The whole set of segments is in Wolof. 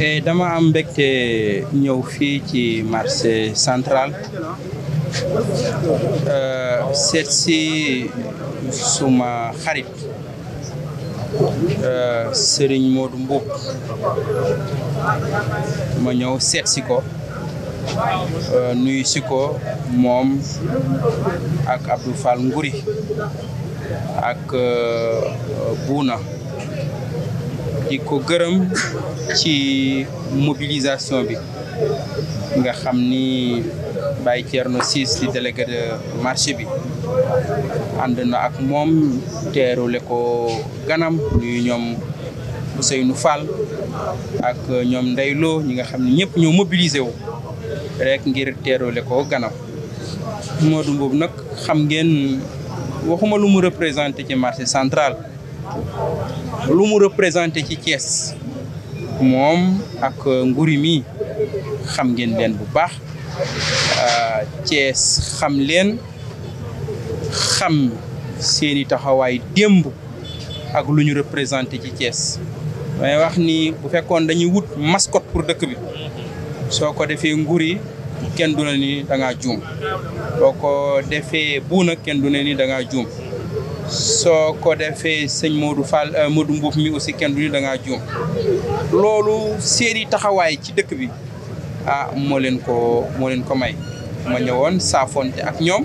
dama am mbégte ñëw fii ci marché central seet si suma xarit Serigne Modou Mboup ma ñëw seet si ko nuyu si ko moom ak Abdou Fall Nguri ak Bouna di ko gërëm ci mobilisation bi nga xam ni Baye Thierno Ciss di délégué de marché bi ànd na ak moom teerule ko ganam nuyu ñoom Ousseynou Fall ak ñoom Ndeylo ñi nga xam ne ñëpp ñoo mobilisé wu rek ngir teerule ko ganam. Modou Mboup nag xam ngeen waxuma lu mu représenté ci marché central lu mu représenté ci Thiès moom ak Nguri mi xam ngeen leen bu baax Thiès xam leen xam seeni taxawaay démb ak lu ñu représenté ci Thiès may wax ni bu fekkoon dañuy wut mascotte pour dëkk bi soo ko defee Nguri kenn du ne ni da ngaa juum soo ko defee Bouna kenn du ne ni da ngaa juum soo ko defee sëñ Modou Fall Modou Mboup mi aussi kenn du ni da ngaa juum loolu seeni taxawaay ci dëkk bi moo leen ko may ma ñëwoon saafonte ak ñoom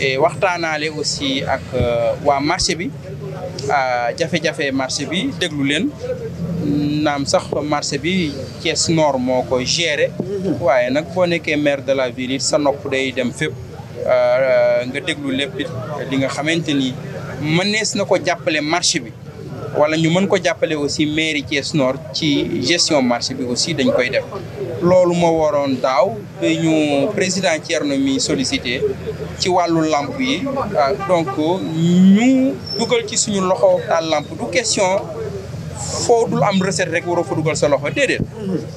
et waxtaanaale aussi ak waa marché bi jafe-jafe marché bi déglu leen naam sax marché bi Thiès Nord moo koy gérer waaye nag boo nekkee maire de la ville it sa nopp day dem fépp nga déglu lépp li nga xamante ni mënees na ko jàppale marché bi wala ñu mën ko jàppale aussi mairie Thiès Nord ci gestion marché bi aussi dañ koy def loolu moo waroon daaw ba ñu président Thierno mi sollicité ci wàllu lamp yi donc ñu dugal ci suñu loxo taal lamp du question foo dul am recette rek waroo fa dugal sa loxo déedéet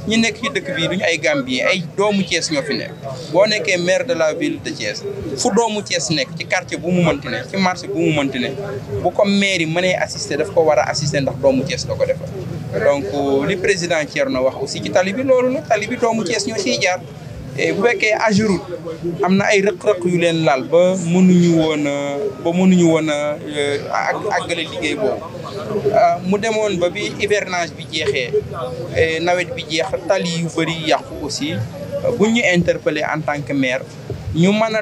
ñi nekk ci dëkk bi duñu ay Gambien ay doomu Thiès ñoo fi nekk boo nekkee maire de la ville de Thiès fu doomu Thiès nekk ci quartier bu mu mënti ne ci marché bu mu mënti ne bu ko maire yi mënee assister daf ko war a assister ndax doomu Thiès la ko defal donc li président Thierno wax aussi ci tali bi loolu la tali bi doomu Thiès ñoo ciy jaar et bu fekkee AGEROUTE am na ay rëq-rëq yu leen laal ba mënuñu woon a àggale liggéey boobu mu demoon ba bi hivernage bi jeexee nawet bi jeex tali yu bëri yàqu aussi bu ñu interpellé en tant que maire ñu mën a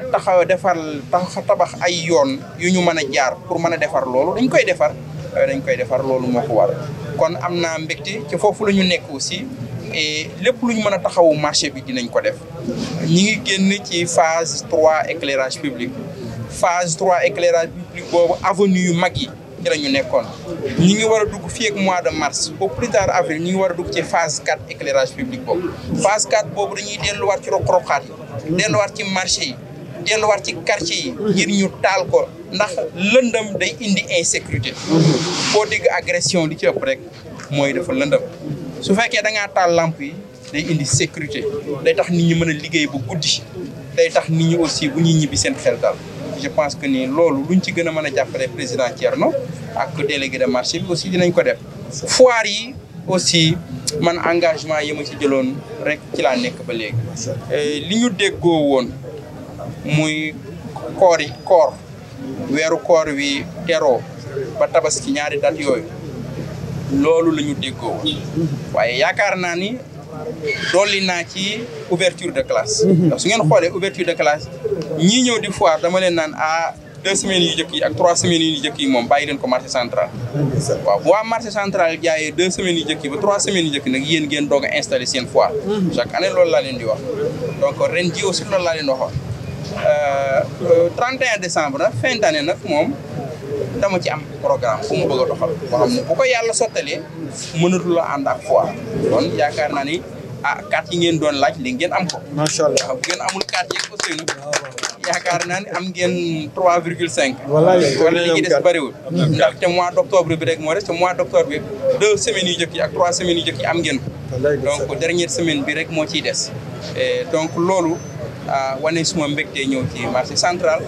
tabax ay yoon yu ñu mën a jaar pour mën a defar loolu dañ koy defar loolu moo ko war kon am naa mbégte ci foofu la ñu nekk aussi et lépp lu ñu mën a taxawu marché bi dinañ ko def ñi ngi génn ci phase 3 éclairage public phase 3 éclairage public boobu avenue yu mag yi ci la ñu nekkoon ñi ngi war a dugg fii ak mois de mars au plus tard avril ñi ngi war a dugg ci phase 4 éclairage public boobu phase 4 boobu dañuy delluwaat ci roq-roqaat yi delluwaat ci marché yi delluwaat ci quartier yi ngir ñu taal ko ndax lëndëm day indi insécurité boo dégg agression li ci ëpp rek mooy dafa lëndëm su fekkee da ngaa taal lamp yi day indi sécurité day tax nit ñi mën a liggéey bu guddi day tax nit ñi aussi bu ñuy ñibbi seen xel daal je pense que ni loolu luñ ci gën a mën a jàppale président Thierno ak délégué de marché bi aussi dinañ ko def foire yi aussi man engagement yi ma ci jëloon rek ci laa nekk ba léegi li ñu déggoo woon muy koor weeru koor wi teroo ba tabaski ñaari date yooyu loolu la ñu déggoo waaye yaakaar naa ni dolli naa ci ouverture de classe ndax su ngeen xoolee ouverture de classe ñii ñëw di foire dama leen naan 2 semaines yu njëkk yi ak 3 semaines yu njëkk yi moom bàyyi leen ko marché central waaw bu waa marché central jaayee 2 semaines yu njëkk yi ba 3 semaines yu njëkk nag yéen ngeen doog a installé seen foire chaque année loolu laa leen di wax donc ren ji aussi loolu laa leen waxoon 31 décembre nag fin d'année nag moom dama ci am programme bu mu bëgg a doxal boo xam ne bu ko yàlla sottalee mënatul a ànd ak foire kon yaakaar naa ni carte yi ngeen doon laaj li ngeen am ko macha allah bu ngeen amul carte yi aussi yaakaar naa ni am ngeen 3,5 wala li ci des bëriwul ndax te mois d'octobre bi rek moo des te mois d'octobre bi 2 semaines yu njëkk yi ak 3 semaines yu njëkk yi am ngeen ko donc dernière semaine bi rek moo ciy des donc loolu wane suma mbégte ñëw ci marché central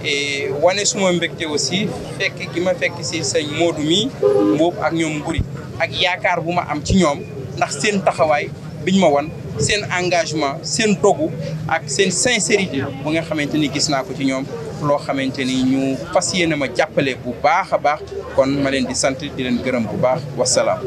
et wane suma mbégte aussi fekk gi ma fekk si sëñ Modou mi Mboup ak ñoom Nguri ak yaakaar bu ma am ci ñoom ndax seen taxawaay biñ ma wan seen engagement seen dogu ak seen sincérité bu nga xamante ni gis naa ko ci ñoom loo xamante ni ñu fas yéene ma jàppale bu baax a baax kon ma leen di sant di leen gërëm bu baax wasalaam.